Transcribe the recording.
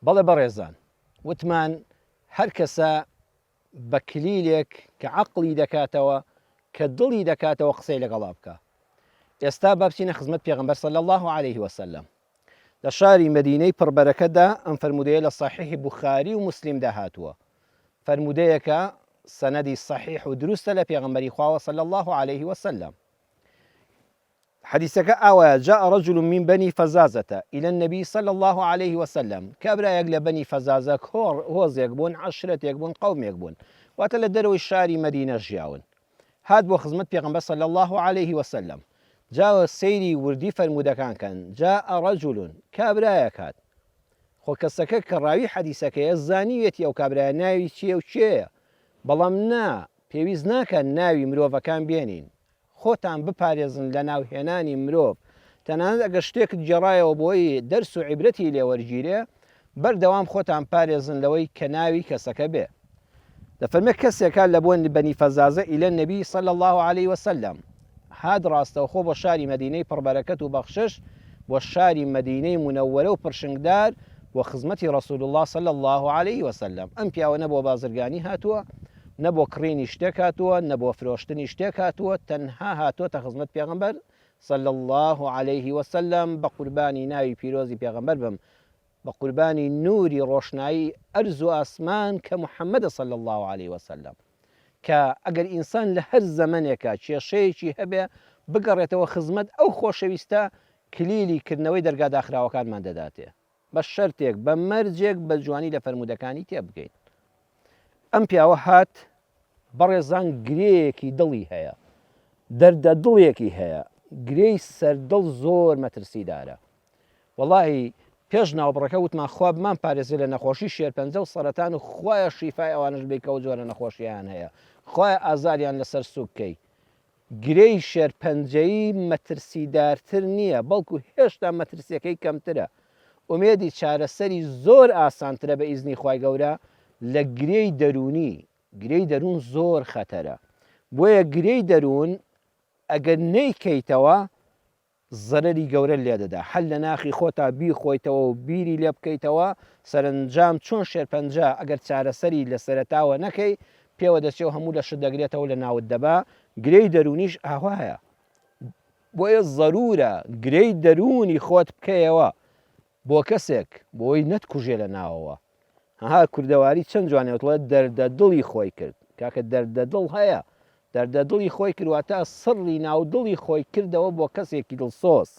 بەڵێ بەڕێزان وتمان هەر کەسە بە کلیلێک کە عەقڵی دەکاتەوە کە دڵی دەکاتەوە قسەی لەگەڵا بکا. ئێستا با بچینە خزمەت پێغەمبەر صلی اللە علیه وسلم. لە شاری مەدینەی پڕ بەرەکەتدا ئەم فەرموودەیە لە صحیح بوخاری و موسلیمدا هاتووە. فەرموودەیەکە سەنەدی صحیح و دروستە لە پێغەمبەری خواوە صلی اللە علیه وسلم. حەدیسەکە ئاوایە، جاء رجل من بنی فزازە الی النبی صلی اللە علیه وسلم، کابرایەک لە بەنی فەزازە هۆزێک بوون، عەشرەتێک بوون، قەومێک بوون، واتە لە دەرەوەی شاری مەدینە ژیاون، هات بۆ خزمەت پێغەمبەر صلی اللە علیه وسلم، جا سەیری وردی فەرموودەکان کەن، جاء رجل، کابرایەک هات، خۆ کەسەکە کە ڕاوی حەدیسەکەیە زانیویەتی ئەو کابرایە ناوی چییە و کێیە، بەڵام نا، پێویست ناکات ناوی مرۆڤەکان بێنین، خۆتان بپارێزن لە ناو هێنانی مرۆڤ، تەنانەت ئەگەر شتێکت گێڕایەوە بۆی دەرس و عیبرەتی لێ وەرگیرێ، بەردەوام خۆتان پارێزن لەوەی کە ناوی کەسەکە بێ. دەفەرمێ کەسێک هات لە بۆن بەنی فەزازە الی النبی صلی اللە علیە وسلم، هات ڕاستەوخۆ بۆ شاری مەدینەی پڕ بەرەکەت و بەخشش، بۆ شاری مەدینەی مونەوەرە و پرشنگدار، بۆ خزمەتی رسول اللە صلی اللە علیە وسلم، ئەم پیاوە نە بۆ بازرگانی هاتووە، نە بۆ کڕینی شتێک هاتووە، نە بۆ فرۆشتنی شتێک هاتووە، تەنها هاتۆتە خزمەت پێغەمبەر صلی اللە علیه وسلم، بە قوربانی ناوی پیرۆزی پێغەمبەر بم، بە قوربانی نوری ڕۆشنایی ئەرز و ئاسمان کە محمدە صلی اللە علیه وسلم، کە ئەگەر ئینسان لە هەر زەمەنێکا کێشەیەکی هەبێ بگەڕێتەوە خزمەت ئەو خۆشەویستە کلیلی کردنەوەی دەرگا داخراوەکانمان دەداتێ. بە شەرتێک، بە مەرجێک بە جوانی لە فەرموودەکانی تێبگەین. ئەم پیاوە هات، بەڕێزان گرێیەکی دڵی هەیە، دەردە دڵێکی هەیە، گرێی سەردڵ زۆر مەترسیدارە. وەڵاهی پێش ناوبڕەکە وتمان خوا بمان پارێزێ لە نەخۆشی شێرپەنجە و سەرەتان و خوایە شیفای ئەوانەش بەی کە ئەو جۆرە نەخۆشییان هەیە، خوایە ئازاریان لەسەر سووک کەی. گرێی شێرپەنجەیی مەترسیدارتر نییە، بەڵکو هێشتا مەترسیەکەی کەمترە. ئومێدی چارەسەری زۆر ئاسانترە بە ئیزنی خوای گەورە لە گرێی دەروونی، گرێی دەروون زۆر خەتەرە. بۆیە گرێی دەروون ئەگەر نەیکەیتەوە زەرەری گەورەت لێدەدا، هەر لە ناخی خۆتا بیخۆیتەوە و بیری لێ بکەیتەوە، سەرەنجام چۆن شێرپەنجە ئەگەر چارەسەری لە سەرەتاوە نەکەی پێوە دەچێ و هەموو لەشت دەگرێتەوە لە ناوت دەبا، گرێی دەروونیش ئاوایە. بۆیە زەروورە گرێی دەروونی خۆت بکەیەوە بۆ کەسێک بۆی نەتکوژێ لە ناوەوە. ها کوردەواری چەند جوانە وتڵێ دەردە دڵی خۆی کرد. کاکە دەردە دڵ هەیە. دەردە دڵی خۆی کرد واتە سڕی ناو دڵی خۆی کردەوە بۆ کەسێکی دڵسۆز.